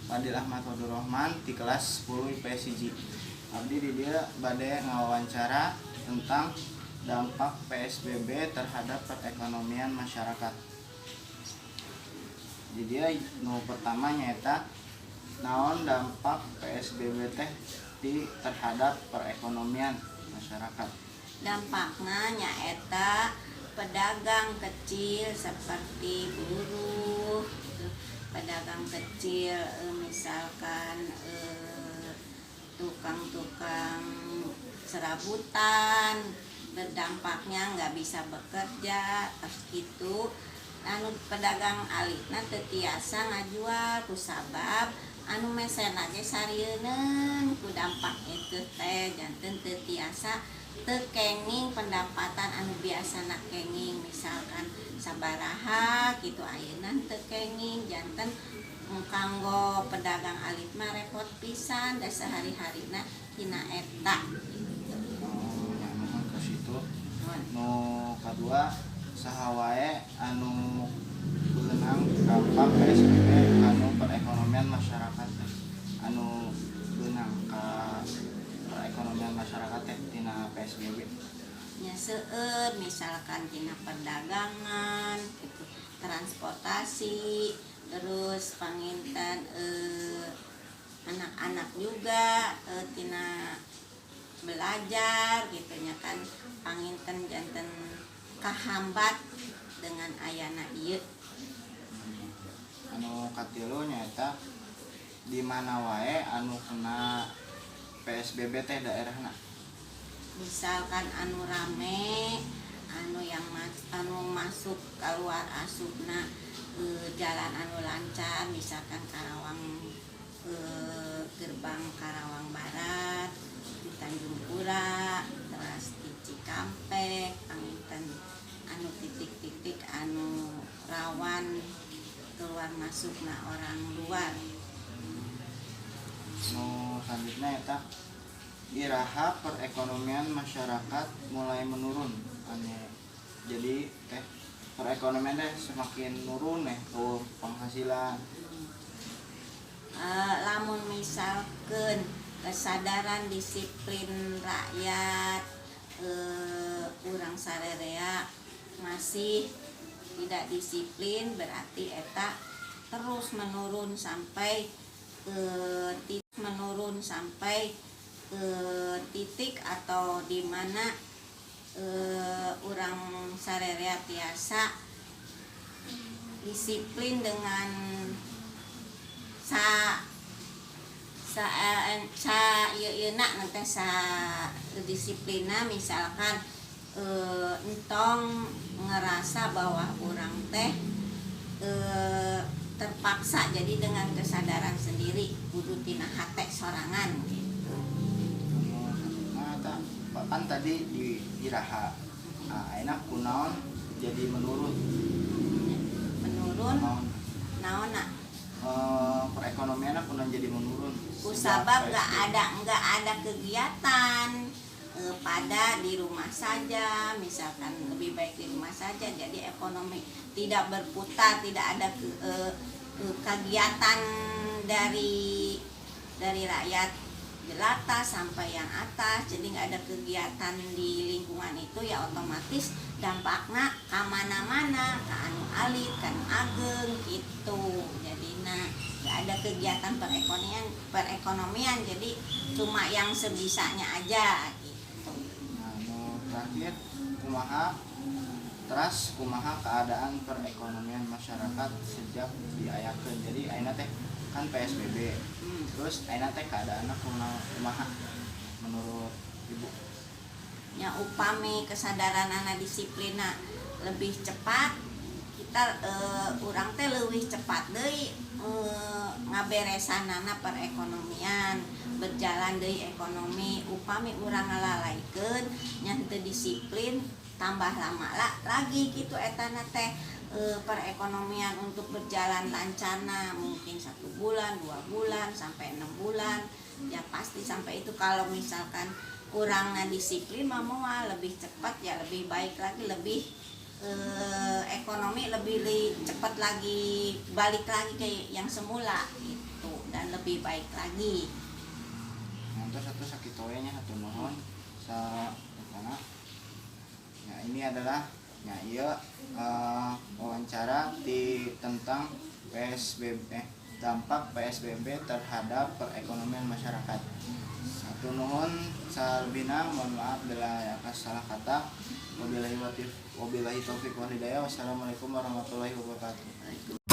Fadil Ahmad Fadul Rahman di kelas 10 IPS 1. Abdi di dieu bade ngawawancara tentang dampak PSBB terhadap perekonomian masyarakat. Di dieu nu pertama nyaeta naon dampak PSBB teh di terhadap perekonomian masyarakat? Dampaknya nyaeta pedagang kecil seperti buruh, pedagang kecil, misalkan tukang-tukang serabutan, berdampaknya nggak bisa bekerja. Terus gitu anu pedagang alitna teu tiasa ngajual kusabab anu mesena ge sarieuneun ku dampak itu teh, janten teu tiasa, teu kenging pendapatan anu biasana kenging misalkan sabaraha gitu, ayeuna teu kenging. Janten kanggo pedagang alit mah repot pisan da sehari-harina tina eta gitu. Oh, ya, mohon ke situ. Nuhun. Nu kadua, saha wae anu beunang dampak PSBB anu perekonomian masyarakat teh, anu beunang ka perekonomian masyarakat teh tina PSBB? Nya seueur, misalkan tina perdagangan gitu, transportasi, terus panginten anak-anak juga tina belajar gitu nya kan, panginten janten kahambat dengan ayana ieu. Anu katilu nyaeta di mana wae anu kena PSBB teh daerahna? Misalkan anu rame, anu yang anu masuk keluar asupna jalan anu lancar, misalkan Karawang, gerbang Karawang Barat, di Tanjung Pura, terus di Cikampek, panginten anu titik-titik anu rawan keluar masukna orang luar. Nu selanjutnya eta iraha perekonomian masyarakat mulai menurun, anu jadi teh perekonomian teh semakin nurun nih tuh penghasilan? Lamun misalkan kesadaran disiplin rakyat, urang sarerea masih tidak disiplin, berarti eta terus menurun sampai menurun sampai ke titik atau di mana urang sarerea tiasa disiplin dengan sa sa sa ieu ieu na nanti sa disiplina, misalkan entong ngerasa bahwa urang teh terpaksa, jadi dengan kesadaran sendiri, kudu tina hate sorangan gitu. Nu selanjutnya eta kan tadi di iraha, nah, enak kunaon jadi menurun? Menurun? Naon? Naonna? Perekonomian kunaon jadi menurun Kusabab sejak nggak PSBB? ada, nggak ada kegiatan, pada di rumah saja, misalkan lebih baik di rumah saja, jadi ekonomi tidak berputar, tidak ada kegiatan dari rakyat jelata sampai yang atas, jadi nggak ada kegiatan di lingkungan itu, ya otomatis dampaknya ke mana-mana, ke anu alit, ke anu ageng gitu. Jadi nah nggak ada kegiatan perekonomian perekonomian, jadi cuma yang sebisanya aja gitu. Nah, nu terakhir, kumaha teras kumaha keadaan perekonomian masyarakat sejak diayakeun? Jadi ayeuna teh kan PSBB, terus ayeuna teh keadaanna kumaha kumaha menurut Ibu? Ya, upami kesadaran anak disiplina lebih cepat, kita urang teh lebih cepat deui ngaberesanana perekonomian, berjalan deui ekonomi. Upami urang ngalalaikeun nya teu disiplin, tambah lama lah lagi gitu etana teh perekonomian untuk berjalan lancarna mungkin 1 bulan, 2 bulan, sampai 6 bulan ya, pasti sampai itu. Kalau misalkan kurangnya disiplin mah moal lebih cepat, ya lebih baik lagi, lebih ekonomi lebih cepat lagi balik lagi ke yang semula gitu. dan lebih baik lagi. Ngantos satu sakitu we nya, hatur nuhun sa etana. Ya, ini adalah ya iya wawancara di tentang PSBB, dampak PSBB terhadap perekonomian masyarakat. Hatur nuhun salebihna, mohon maaf bila aya salah kata. Wabillahi wabillahi taufik wal hidayah. Wassalamualaikum warahmatullahi wabarakatuh. Waalaikumsalam.